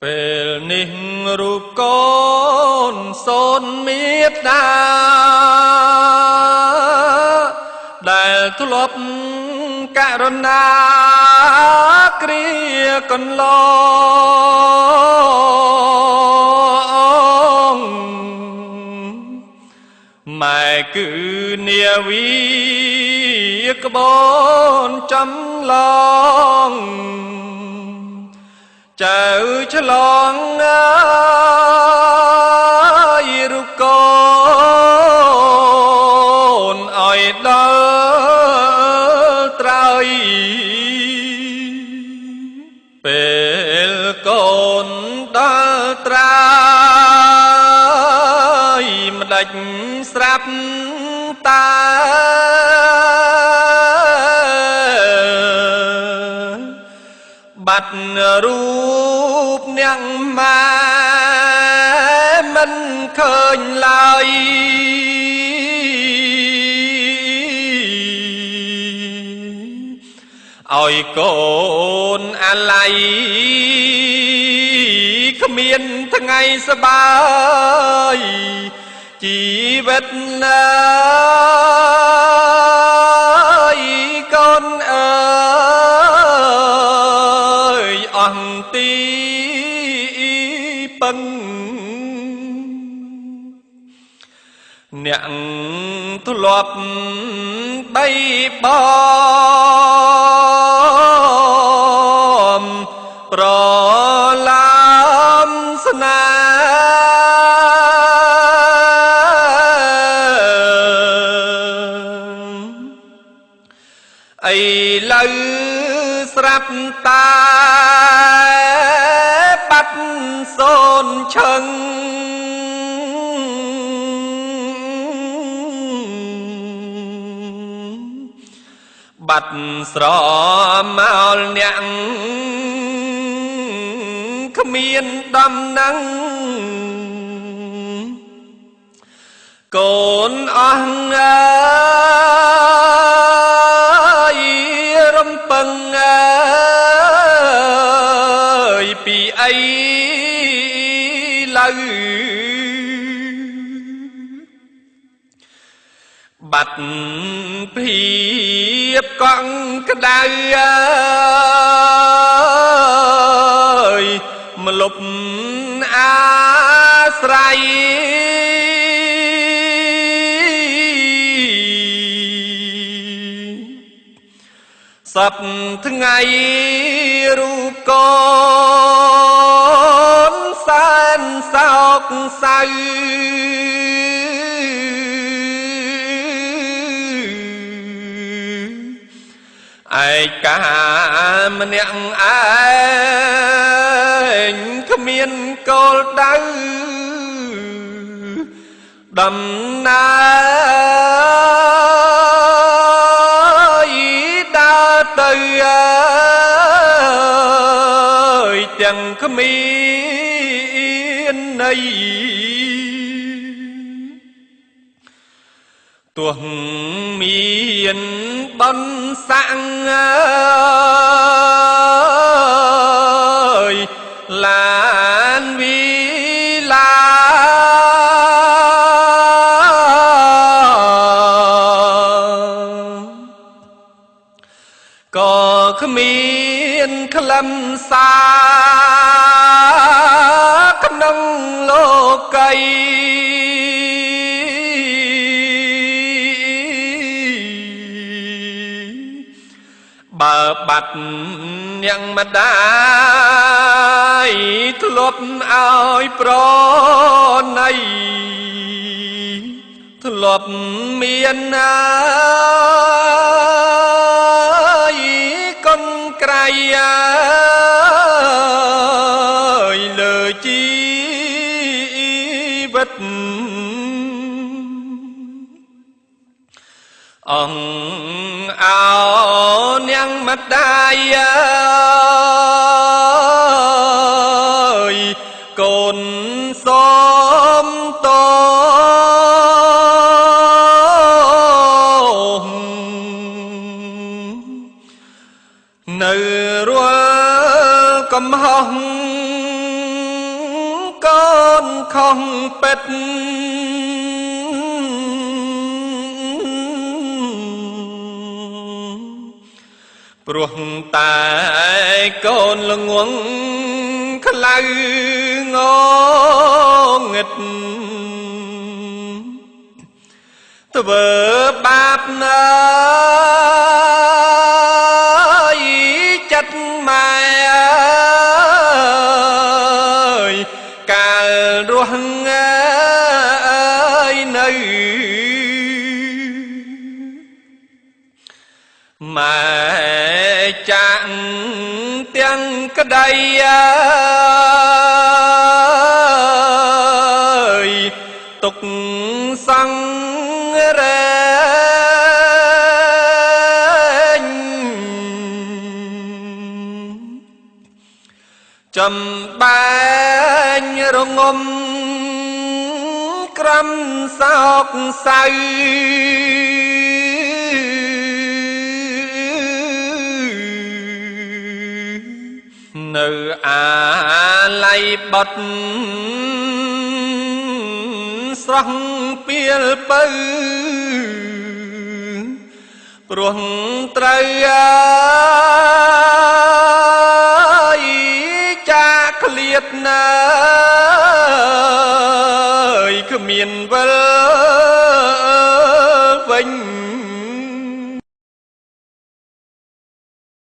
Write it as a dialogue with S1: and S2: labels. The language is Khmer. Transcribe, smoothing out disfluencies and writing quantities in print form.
S1: ពេលនេះរូបកូនសូនមេត្តាដែលធ្លាប់ករុណាគ្រាកន្លងម៉ែគឺនាវីក្បូនចំឡងចៅឆ្លងអើយរូបកូនឲ្យដល់ត្រើយពេលកូនដល់ត្រើយម្ដេចស្រាប់តាបាត់រូបអ្នកម៉ែមិនឃើញឡើយឲ្យកូនអាល័យគ្មានថ្ងៃសប្បាយជីវិតណាយកូនអើយអស់ទីពឹងអ្នកធ្លាប់បីបំប្រឡាមស្នេហ៍ឥឡូវស្រាប់តែបាត់សូនឈឹងបាត់ស្រមោលអ្នកគ្មានដំណឹងកូនអស់អើយរំពឹងអើយពីអីឡើយបាត់ភាពកង់ក្ដៅអើយមលុបអាស្រ័យសពថ្ងៃរូបកូនសែនសោកសៅឯកាម្នាក់ឯងគ្មានគោលដៅដំណើរដើរទៅអើយទាំងគ្មានន័យទោះមានបុណ្យស័ក្តិអើយឡានវីឡាក៏គ្មានខ្លឹមសារក្នុងលោកីបើបាត់អ្នកម្ដាយធ្លាប់ឲ្យប្រណីធ្លាប់មានណាយកុនក្រៃអើយលើជីវិតអង្គអោនាងម្ដាយអើយកូនសូមតនៅរាល់កំហុស កូនខុសពិតព្រោះតែកូនល្ងងខ្លៅងងឹតធ្វើបាបណាយចិត្តម៉ែអើយកាលរស់អើយនៅម៉ែចាក់ទាំងក្តីអើយទុកសង្រែងចំបែងរងំក្រំសោកសៅនៅអាល័យបត់ស្រស់ពីលពៅព្រោះត្រូវអើយចាកឃ្លាតណាយគ្មានវិល